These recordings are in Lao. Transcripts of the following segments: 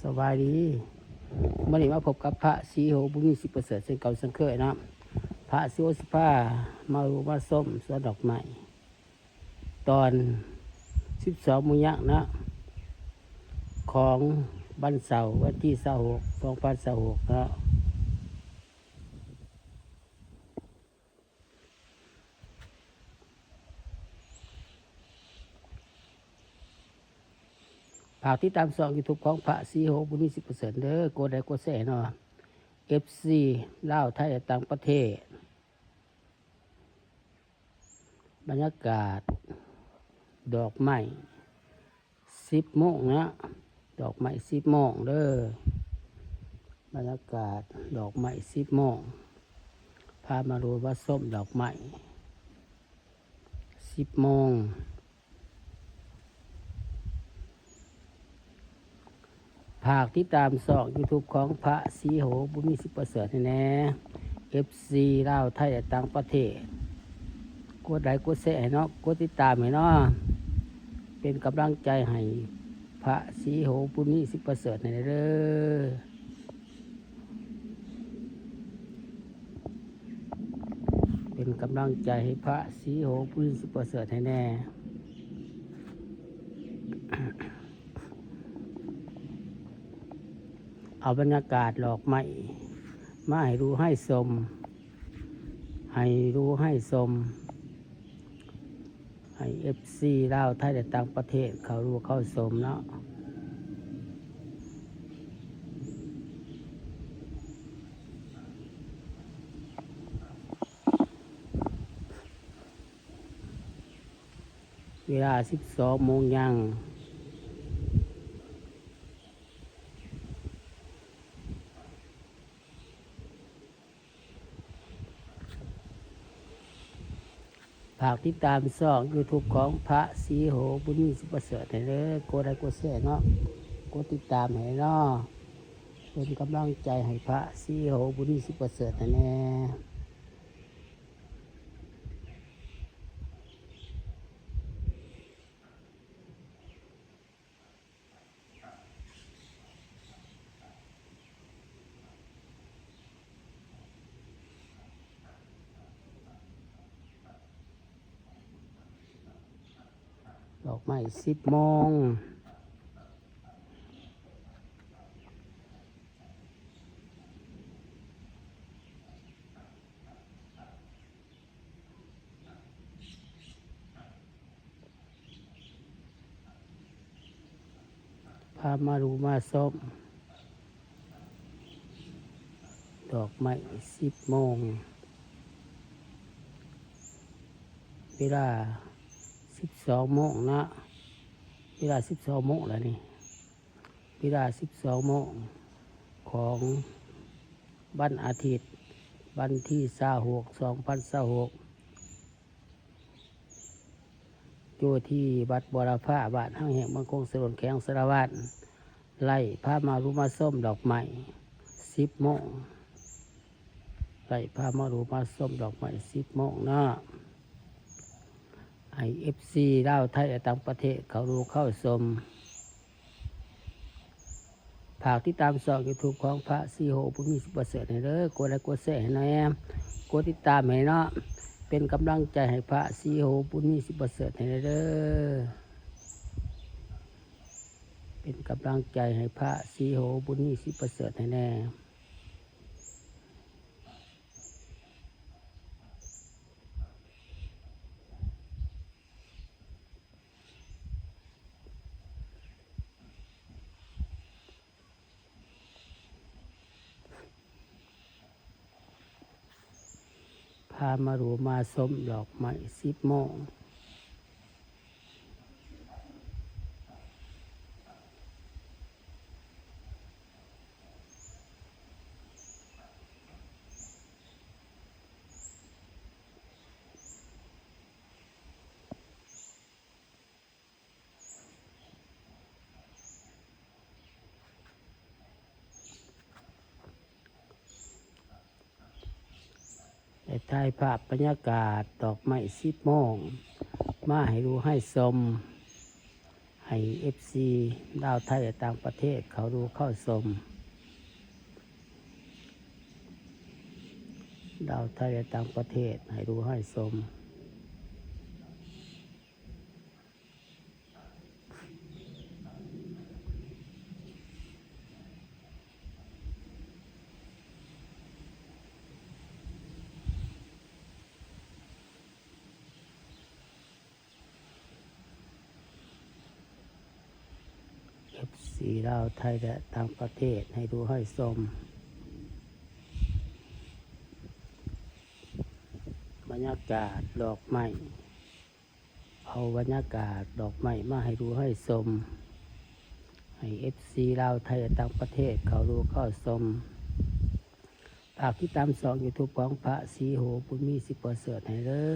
ສະບາຍດີ ມື້ນີ້ມາພົບກັບພະສີໂຫ ບຸນມີ ສິບປະເສີດ ເຊັ່ນເກົ່າເຊັ່ນເຄີຍເນາະ. ພະສີໂຫຊິພາມາໂລມາຊົມສວນດອກໄມ້ ຕອນສິບສອງໂມງຍັງເນາະ ຂອງວັນເສົາ ວັນທີຊາວຫົກ ສອງພັນຊາວຫົກເນາະ. ຝາກຕິດຕາມຊ່ອງຢູທູບຂອງພະສີໂຫ ບຸນມີ ສິບປະເສີດ ເດີ. ກົດໄລກົດແຊໃຫ້ເນາະ ເອັຟຊີ ລາວ ໄທ ແລະ ຕ່າງປະເທດ. ບັນຍາກາດດອກໄມ້ ສິບໂມງເນາະ ດອກໄມ້ສິບໂມງເດີ. ບັນຍາກາດດອກໄມ້ສິບໂມງ ພາມາໂລມາຊົມດອກໄມ້ສິບໂມງ. ຝາກຕິດຕາມຊ່ອງຢູທູບຂອງພະສີໂຫ ບຸນມີ ສິບປະເສີດ ໃຫ້ແດ່ ເອັຟຊີ ລາວ ໄທ ແລະ ຕ່າງປະເທດ. ກົດໄລກົດແຊໃຫ້ເນາະ ກົດຕິດຕາມໃຫ້ເນາະ ເປັນກຳລັງໃຈໃຫ້ພະສີໂຫ ບຸນມີ ສິບປະເສີດ ໃຫ້ແດ່ເດີ. ເປັນກຳລັງໃຈໃຫ້ພະສີໂຫ ບຸນມີ ສິບປະເສີດ ໃຫ້ແດ່. ເອົາບັນຍາກາດດອກໄມ້ມາໃຫ້ດູໃຫ້ຊົມ ໃຫ້ດູໃຫ້ຊົມ ໃຫ້ເອັຟຊີ ລາວ ໄທ ແລະ ຕ່າງປະເທດ ເຂົ້າດູເຂົ້າຊົມເນາະ. ເວລາສິບສອງໂມງຍັງ. ຝາກຕິດຕາມຊ່ອງຢູທູບຂອງພະສີໂຫ ບຸນມີ ສິບປະເສີດ ໃຫ້ເດີ. ກົດໄລກົດແຊເນາະ ກົດຕິດຕາມໃຫ້ເນາະ ເປັນກຳລັງໃຈໃຫ້ພະສີໂຫ ບຸນມີ ສິບປະເສີດ ໃຫ້ແດ່. ດອກໄມ້ສິບໂມງ. ພາມາດູມາຊົມດອກໄມ້ສິບໂມງ ເວລາສິບສອງໂມງເນາະ ເວລາສິບສອງໂມງແລ້ວນີ້ ເວລາສິບສອງໂມງຂອງວັນອາທິດ ວັນທີຊາວຫົກ ສອງພັນຊາວຫົກ ຢູ່ທີ່ວັດບົວລະພາ ບ້ານຫາງແຫ້ງ ເມືອງຄົງສະຫຼວນ ແຂວງສາລະວັນ ໄລ່ພາມາດູມາຊົມດອກໄມ້ສິບໂມງ ໄລ່ພາມາດູມາຊົມດອກໄມ້ສິບໂມງເນາະ ໃຫ້ເອັຟຊີ ລາວ ໄທ ແລະ ຕ່າງປະເທດ ເຂົ້າດູເຂົ້າຊົມ. ຝາກຕິດຕາມຊ່ອງຢູທູບຂອງພະສີໂຫ ບຸນມີ ສິບປະເສີດ ໃຫ້ເດີ. ກົດໄລກົດແຊໃຫ້ແດ່ ກົດຕິດຕາມໃຫ້ເນາະ ເປັນກຳລັງໃຈໃຫ້ພະສີໂຫ ບຸນມີ ສິບປະເສີດ ໃຫ້ແດ່ເດີ. ເປັນກຳລັງໃຈໃຫ້ພະສີໂຫ ບຸນມີ ສິບປະເສີດ ໃຫ້ແດ່. ພາມາດູມາຊົມດອກໄມ້ສິບໂມງ. ໄດ້ຖ່າຍພາບບັນຍາກາດດອກໄມ້ສິບໂມງ ມາໃຫ້ດູໃຫ້ຊົມ ໃຫ້ ໃຫ້ເອັຟຊີລາວໄທ ແລະ ຕ່າງປະເທດເຂົ້າດູເຂົ້າຊົມ. ລາວໄທ ແລະ ຕ່າງປະເທດ ໃຫ້ດູໃຫ້ຊົມ. ເອັຟຊີລາວໄທ ແລະ ຕ່າງປະເທດ ໃຫ້ດູໃຫ້ຊົມ ບັນຍາກາດດອກໄມ້. ເອົາບັນຍາກາດດອກໄມ້ມາໃຫ້ດູໃຫ້ຊົມ ໃຫ້ເອັຟຊີລາວໄທ ແລະ ຕ່າງປະເທດເຂົ້າດູເຂົ້າຊົມ. ຝາກຕິດຕາມຊ່ອງຢູທູບຂອງພະສີໂຫ ບຸນມີ ສີປະເສີດ ໃຫ້ເດີ.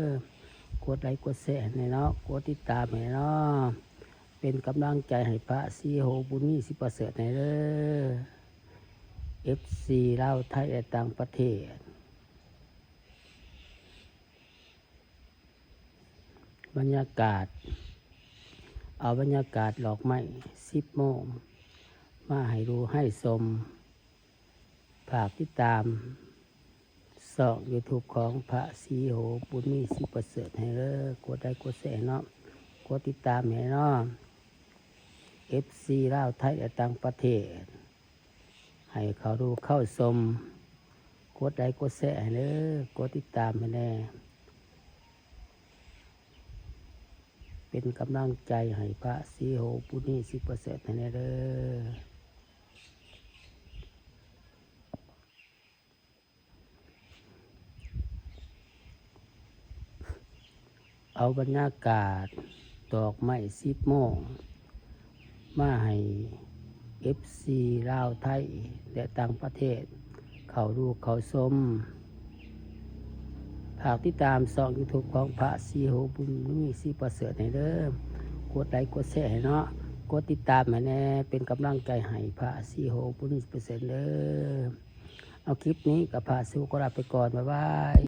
ກົດໄລກ໌ ກົດແຊຣ໌ໃຫ້ແດ່ເນາະ, ກົດຕິດຕາມໃຫ້ເນາະ, ເປັນກຳລັງໃຈໃຫ້ພະສີໂຫ ບຸນມີ ສີປະເສີດ ໃຫ້ເດີ. ເອັຟຊີລາວໄທ ແລະ ຕ່າງປະເທດ. ບັນຍາກາດ ເອົາບັນຍາກາດດອກໄມ້ ສິບໂມງ ມາໃຫ້ດູໃຫ້ຊົມ. ຝາກຕິດຕາມຊ່ອງຢູທູບຂອງພະສີໂຫ ບຸນມີ ສີປະເສີດ ໃຫ້ເດີ. ກົດໄລກ໌ ກົດແຊຣ໌ເນາະ, ກົດຕິດຕາມໃຫ້ເນາະ. ເອັຟຊີລາວໄທ ແລະ ຕ່າງປະເທດ ໃຫ້ເຂົ້າດູເຂົ້າຊົມ, ກົດໄລກ໌ ກົດແຊຣ໌ໃຫ້ເດີ, ກົດຕິດຕາມໃຫ້ແດ່, ເປັນກຳລັງໃຈໃຫ້ພະສີໂຫ ບຸນມີ ສີປະເສີດ ໃຫ້ແດ່ເດີ. ເອົາບັນຍາກາດດອກໄມ້ ສິບໂມງ ມາໃຫ້ເອັຟຊີລາວໄທ ແລະ ຕ່າງປະເທດເຂົ້າດູເຂົ້າຊົມ. ຝາກຕິດຕາມຊ່ອງຢູທູບຂອງພະສີໂຫ ບຸນມີ ສີປະເສີດ ໃຫ້ເດີ. ກົດໄລກ໌ ກົດແຊຣ໌ໃຫ້ເນາະ, ກົດຕິດຕາມໃຫ້ແດ່, ເປັນກຳລັງໃຈໃຫ້ພະສີໂຫ ບຸນມີ ສີປະເສີດ ເດີ. ເອົາ ຄລິບນີ້ກໍພະສີໂຫ ຂໍລາໄປກ່ອນ. ບາຍບາຍ.